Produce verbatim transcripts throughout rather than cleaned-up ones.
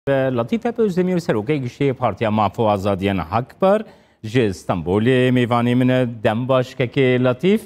Latîf Epözdemir, serokê giştî Partiya Maf û Azadiyên Hakpar ji Stenbolê mêvanê min e. Dem baş kekê Latîf.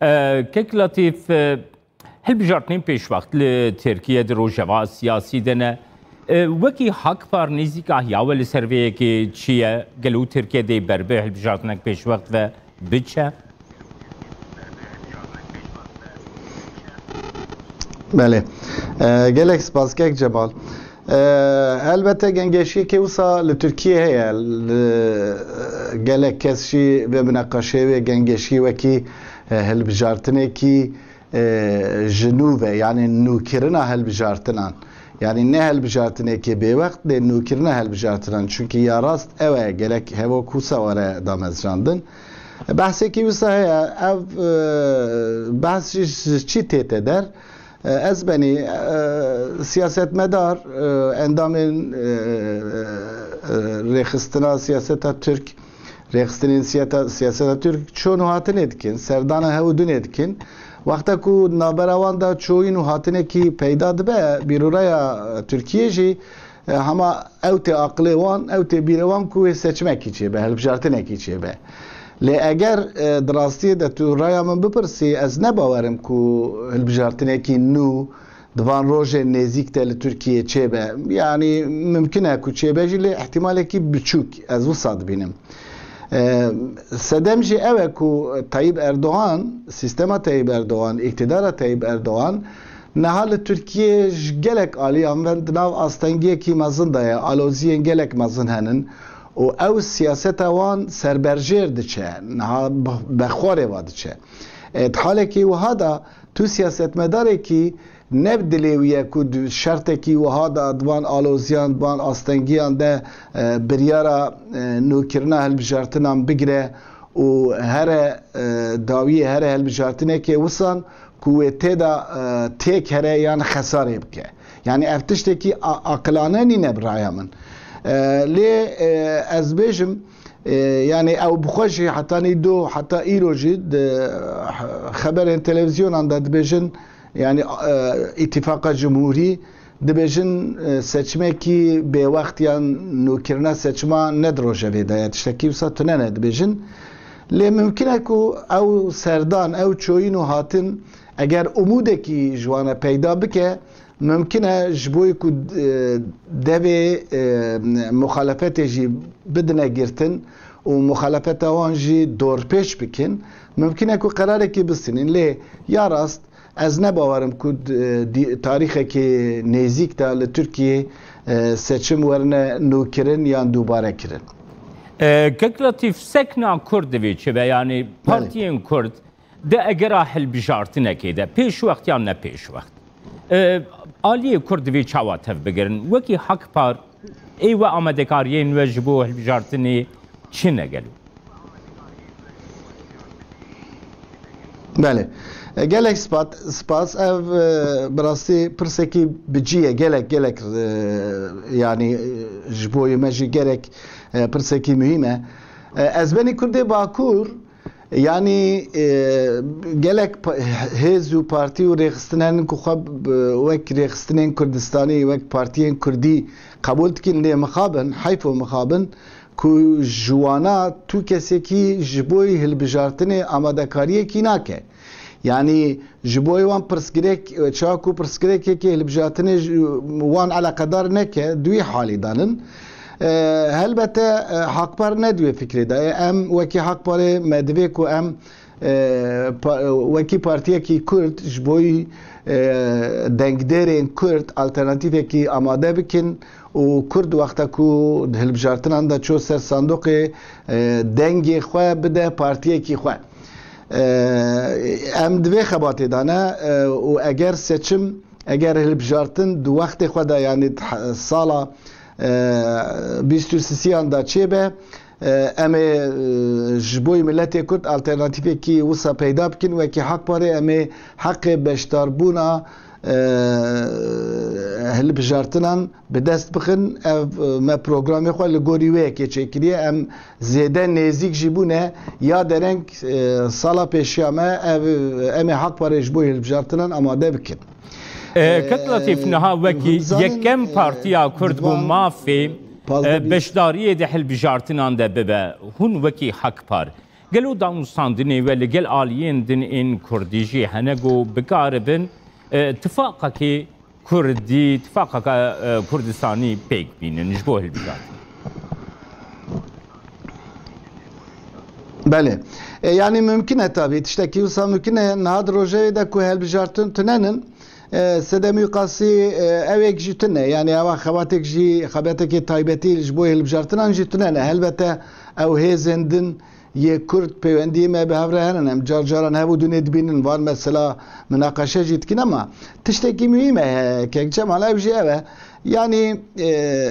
E, kek Latîf, e, hilbijartinên pêşwext li Tirkiye di rojeva siyasî de ne. E, wekî Hakpar nêzîka hiya we li ser vê yekê çi ye? Gelo Tirkiye dê ber bi hilbijartinek pêşwext ve biçe? Belê. E, gelek spas kek Cemal. E, helbete gengeşiyekê wisa li Tirkiye heye. Li, gelek kes jî vê mineqaşeyê wê gengeşî wekî, e, hilbijartinekî, e, ji nû ve, yani nûkirina hilbijartinan. Yani ne hilbijartinekê bêwext, lê nûkirina hilbijartinan. Çünkü ya rast ew e, gelek hevok wisa were damezrandin. Behsekî wisa heye, ev, e, behs jî ji çi tête der? E, ez benî, e, siyasetmedar, e, endamên, e, e, e, rêxistina siyaseta Tirk, rêxistinên siyata-, siyaseta Tirk çûn û hatinê dikin, serdana hev û dinê dikin. Wexta ku navbera wan de çûyîn û hatinekî peyda dibe, bîrûreya Tirkiyê jî, e, hema ew tê aqilê wan, ew tê bîrê wan ku wê seçimekî çêbe, hilbijartinekî çêbe. Lê eger, e, di rastiyê de tu raya min bipirsî, ez ne bawerim ku hilbijartinekî nû di van rojên nêzîk de li Tirkiyê çêbe. Yanî mimkin e ku çêbe jî, lê ihtimalekî biçûk ez wisa dibînim. E, sedem jî ew e ku Tayyip Erdogan, sîstema Tayyip Erdogan, îktidara Tayyip Erdogan niha li Tirkiyê ji gelek aliyan ve di nav astengiyekî mezin de ye, aloziyên gelek mezin henin û ew siyaseta wan serberjêr diçe, niha bi-, bexwarê ve diçe. E, di halekî wiha de tu siyasetmedarekî ne bi dilê wî ye ku di şertekî wiha de di van aloziyan, di van astengiyan de, e, biryara, e, nûkirina hilbijartinan bigire û here, e, dawiyê here hilbijartinekê wisan ku wê tê de, e, têk here yan xesarê bike. Yani ev tiştekî a-, aqilane nîne bi raya min. E, lê, e, ez bêjim, e, yani ew bi xwe jî hetanî do, heta îro jî di xeberên televîzyonan de dibêjin, yani, e, Îtîfaqa Cumhurî dibêjin, e, seçimekî bêwext yan nûkirina seçima ne di rojevê de ye, tiştekî wisa tune ne dibêjin. Lê mimkin e ku ew serdan, ew çoyîn û hatin, eger umûdekî ji wan re peyda bike, mimkin e ji bo ku, e, devê, e, muxalefetê jî bidine girtin û muxalefeta wan jî dorpêç bikin, mimkin e ku qerarekî bistînin. Lê ya rast, ez ne bawerim ku di, di, tarîxekî nêzîk de li Tirkiyê, e, seçim werine nûkirin yan dubare kirin. E, Kek Latîf, sekna Kurd divê çi be? Yani partiyên Kurd di egera hilbijartinekê de pêşwext yan ne pêşwext, e, aliyê Kurd divê çawa tevbigirin? Wekî Hakpar, ê we amadekariyên we ji bo hilbijartinê çi ne gelo? Belê. E, gelek spat-, spas. Ev, e, bi rastî pirsekî bi cî ye. Gelek, gelek, e, yanî, e, ji bo me jî gerek, e, pirsekî muhîm e. E, ez benî Kurdê Bakur, yanî, e, gelek pa-, hêz û partî û rêxistinên ku xwe b-, wek rêxistinên Kurdistanî, wek partiyên Kurdî qebûl dikin, lê mixabin, heyf û mixabin, ku ji wana tu kesekî ji bo hilbijartinê amadekariyekî nake. Yanî ji bo wan pirsgirêk, çawa ku pirsgirêkekê hilbijartinê ji wan eleqedar neke, di wî halî danin. E, helbete, e, Hakpar ne di wê fikrê de ye. Em wekî Hakparê me divê ku em e, pa-, wekî partiyekî Kurd ji bo, e, dengdêrên Kurd alternatîfekî amade bikin û Kurd wexta ku di hilbijartinan de çû ser sandoqê, e, dengê xwe bide partiyekî xwe. E, em di vê xebatê de ne, e, û eger seçim, eger hilbijartin di wextê xwe de, yanî di he-, sala, e, bîst û sisiyan de çêbe, E, em ê, e, ji bo miletê Kurd alternatîfekî wisa peyda bikin. Wekî Hakparê em ê heqê beşdarbûna, e, hilbijartinan bi dest bixin. Ev, e, me programê xwe li gorî wê yekê çêkiriye. Em zêde nêzîk jî bûne. Ya dereng, e, sala pêşiya me ev, em ê Hakparê ji bo hilbijartinan amade bikin. E, Kek Latîf, niha wekî hûn zanin, yekem e, partiya Kurd bû van mafê, e, beşdariyê di hilbijartinan de bibe. Hûn wekî Hakpar, gelo danûstandinê we li gel aliyên din ên Kurdî jî hene ku bikaribin, e, tifaqekê Kurdî, tifaqeke, e, Kurdistanî pêk bînin ji bo hilbijartin? Belê. E, yanî mimkun e tabî. Tiştekî wisa mimkun e. Niha di rojevê de ku helbijartin tunenin, e, sedemî qasî, e, ew êk jî tune. Yanî ewa xebatek jî, xebatekê taybetî ji bo hilbijartinan jî tunene. Helbete ew hêzên din yê Kurd peywendiyê me bi hev re hene. Em car caran hev û dunê dibînin, van mesela minaqeşe jî dikin, ama tiştekî muhîm e, Kek Cemal, ew jî ew e. Yanî, e,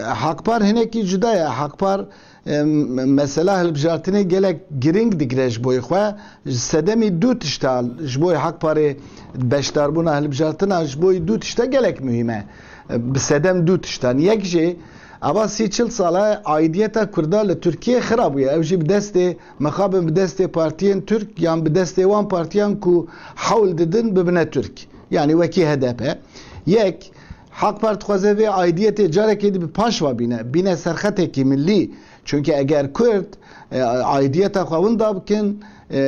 Hakpar hinekî cuda ye. Hakpar, e, mesela hilbijartinê gelek giring digire ji boyê xwe. Ji sedemî du tişta ji boyê Hakparê beşdarbûna hilbijartina ji boyê du tişta gelek muhîm e. E, bi sedem du tiştan. Yek jî, ava sî çil sal e aidiyeta Kurda li Tirkiyê xira bûye. Ew jî bi destê, mixabin bi destê partiyên Tirk yan bi destê wan partiyan ku hewl didin bibine Tirk. Yanî wekî H D P. Yek, Hakpar dixwaze vê aidiyetê carekê di bi paş ve bîne, bîne serxetekî milî. Çunke eger Kurd, e, aidiyeta xwe winda bikin, e,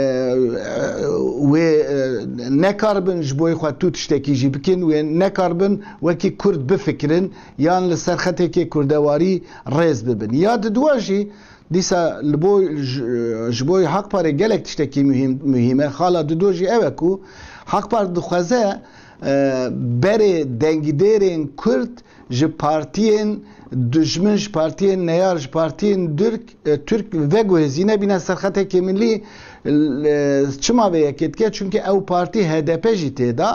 wê, e, nekaribin ji boyê xwe tu tiştekî jî bikin, wê nekaribin wekî Kurd bifikirin yan li serxetekê kurdewarî rêz bibin. Ya diduwa jî, dîsa li bo, ji, ji bo Hakparê gelek tiştekî muhîm, muhîm e. Xala dido jî ew e ku Hakpar dixwaze, e, berê dengdêrên Kurd ji partiyên dijmin, ji partiyên neyar, ji partiyên Dirk, e, Tirk veguhêzîne, bîne serxetekê milî. E, çima vê yekê dike? Çunke ew partî H D P jî tê de.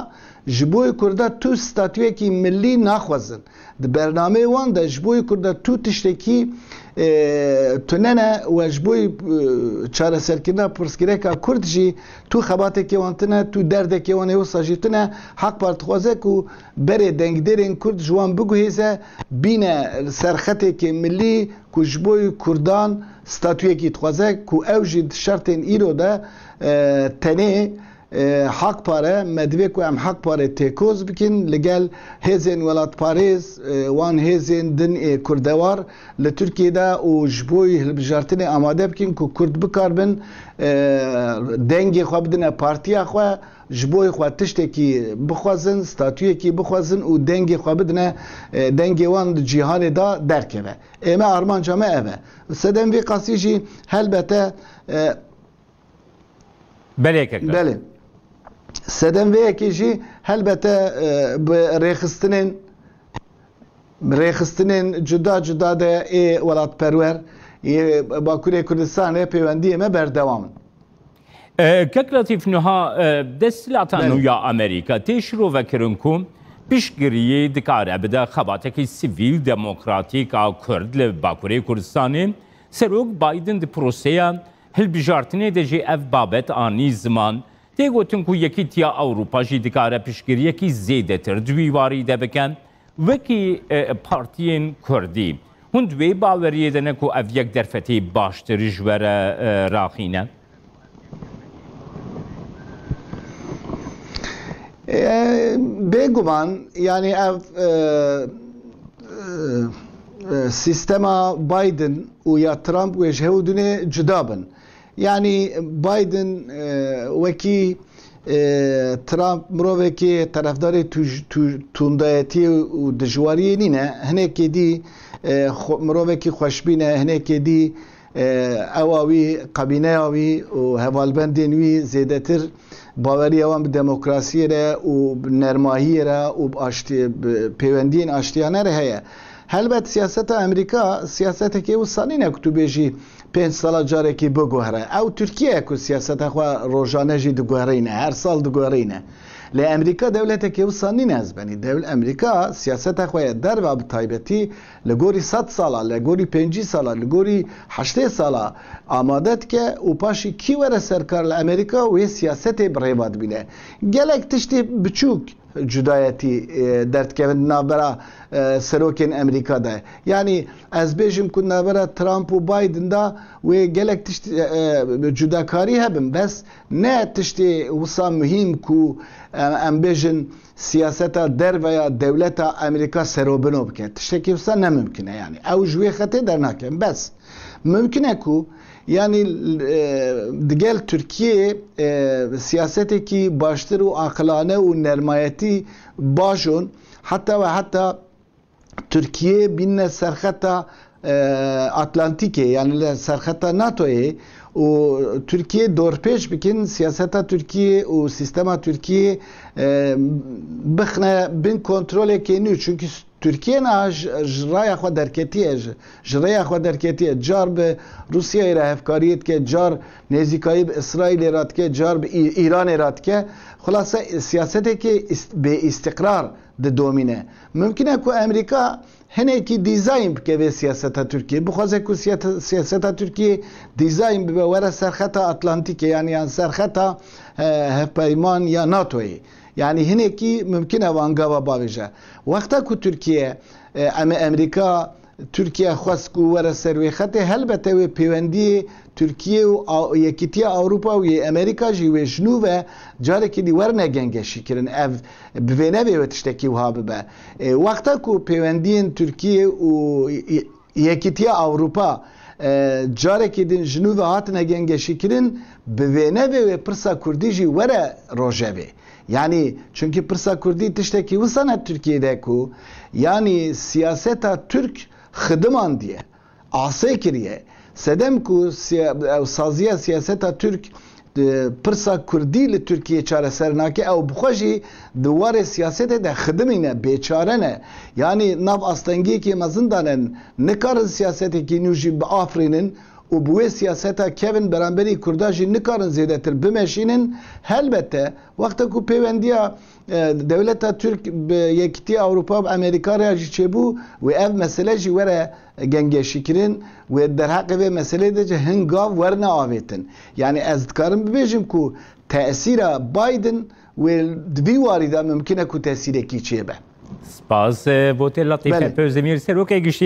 Ji bo Kurda tu statuyekî milî naxwazin. Di bernameyê wan de ji bo Kurda tu tiştekî, e, tunene we ji bo, e, çareserkirina pirsgirêka Kurd jî tu xebatekê wan tune, tu derdekê wan ê wisa jî tune. Hakpar dixwaze ku berê dengdêrên Kurd ji wan biguhêze, bîne serxeteke milî ku ji bo Kurdan statuyekî dixwaze ku ew jî di şertên îro de, e, tenê, e, Hakpar e, me divê ku em Hakparê têkoz bikin, li gel hêzên welatparêz, e, wan hêzên din ê kurdewar li Tirkiyê de û ji bo hilbijartinê amade bikin ku Kurd bikaribin, e, dengê xwe bidine partiya xwe, ji bo xwe tiştekî bixwazin, statuyekî bixwazin û dengê xwe bidine, e, dengê wan di cîhanê de derkeve. Ê me, armanca me ev e. Sedem vê qasî jî helbete, e, Belê, keke. Belê. Sedem vê yekê jî helbete, e, bi rêxistinên, rêxistinên cuda cuda de ê welatperwer, ê Bakurê Kurdistanê peywendiyê me berdewam in. E, Kek Latîf, niha, e, Desthilatên Belê. Nû ya Amerîka tê şirovekirin ku piştgiriyê dikare bide xebatekî sivîl demokratîk a Kurd li Bakurê Kurdistanê. Serok Biden di proseya hilbijartinê de jî ev babet anî ziman. Tê gotin ku Yekîtiya Ewropa jî dikare piştgiriyekî zêdetir di wî warî de bike. Wekî, e, partiyên Kurdî, hûn di wê baweriyê de ne ku ev yek derfetê baştir ji we re, e, raxîne? E, bêguman, yanî ev, e, e, e, sîstema Biden û ya Trump wê ji hew dunê cuda bin. Yanî Biden, e, wekî, e, Trump mirovekî terefdarê tuj-, tuj-, tundayetiyê û dijwariyê nîne. Hinekê dî, e, xwe-, mirovekî xweşbîn e, hinekê dî, e, ewa wî, kabîneya wî û hevalbendên wî zêdetir baweriya wan bi demokrasiyê re û bi nermahiyê re û bi aştî-, bi pêwendiyên aştiyane re heye. Helbet siyaseta Amerîka siyasetekê wisa nîne ku tu bêjî pênc sala carekî biguhere. Ew Tirkiye ye ku siyaseta xwe rojane jî diguherîne, her sal diguherîne. Lê Amerîka dewletekê wisa nîne ez benî. Dewl-, Amerîka siyaseta xwe ye derva bi taybetî li gorî sed sala, li gorî pêncî sala, li gorî heştê sala amade dike û paşî kî were serkar li Amerîka wê siyasetê bi rê ve dibîne. Gelek tiştê biçûk cudayetî, e, derdikevin di navbera, e, serokên Amerîka de. Yanî ez bêjim ku navbera Trump û Biden de wê gelek tişt, e, e, cudakarî hebin. Bes ne tiştê wisa muhîm ku, e, em bêjin siyaseta derve ya dewleta Amerîka serobino bike. Tiştekî wisa ne mimkun e yanî. Ew ji wê xetê dernake. Bes mimkun e ku yanî, e, digel Tirkiyê, e, siyasetekî baştir û aqilane û nermayetî bajon heta ve heta Tirkiye bînne serxeta, e, Atlantîkê, yanî li serxeta NATOyê û Tirkiye dorpêç bikin, siyaseta Tirkiye û sîstema Tirkiye, e, bixne bin kontrolekê nû. Çünkü Tirkiye niha ji, ji raya xwe derketiye, ji, ji rêya xwe derketiye. Car bi Rûsyayê re hevkariyê dike, car nêzîkayî bi Îsraîlê re dike, car bi Î-, Îranê re dike. Xulase siyasetekê îst-, bêîstiqrar didomîne. Mimkun e ku Amerîka hinekî dîzayn bike vê siyaseta Tirkiyê. Bixwaze ku siyate-, siyaseta Tirkiyê dîzayn bibe, were serxeta Atlantîkê, yanî yan serxeta, e, hevpeyman ya NATOyê. Yanî hinekî mimkun e van gava bavêje. Wexta ku Tirkiye, e, em ê Amerîka Tirkiye xwest ku were ser wê xetê, helbete wê pêwendiyê Tirkiye û A-, Yekîtiya Ewropa û yê Amerîka jî wê ji nû ve carekî dî werne gengeşîkirin. Ev bi vê nevê wê tiştekî wiha bibe. E, wexta ku pêwendiyên Tirkiye û y-, y-, Yekîtiya Ewropa, e, carekî din ji nû ve hatine gengeşîkirin, bi vê nevê wê pirsa Kurdî jî were rojevê. Yanî, çünkü pirsa Kurdî tiştekî wisa ne Tirkiyê de ku, yanî siyaseta Tirk xidimandiye, asê kiriye. Sedem ku siya-, ew saziya siyaseta Tirk, e, pirsa Kurdî li Tirkiyê çareser nake, ew bi xwe jî di warê siyasetê de xidimî ne, bêçare ne. Yanî nav astengiyekê mezin dane, nikarin siyasetekî nû jî biafirînin û bi wê siyaseta kevin beramberî Kurda jî nikarin zêdetir bimeşînin. Helbete, wexta ku pêwendiya, e, dewleta Tirk bi Yekîtiya Ewropa, bi Amerîka re jî çêbû, wê ev mesele jî were gengeşîkirin, wê derheqê vê meselê de jî hin gav werne avêtin. Yanî ez dikarim bibêjim ku tesîra Biden wê di vî warî de mimkun e ku tesîrekî çêbe. Spas, e, Vote Latîfe Belê. Özdemir, Serokê Giştî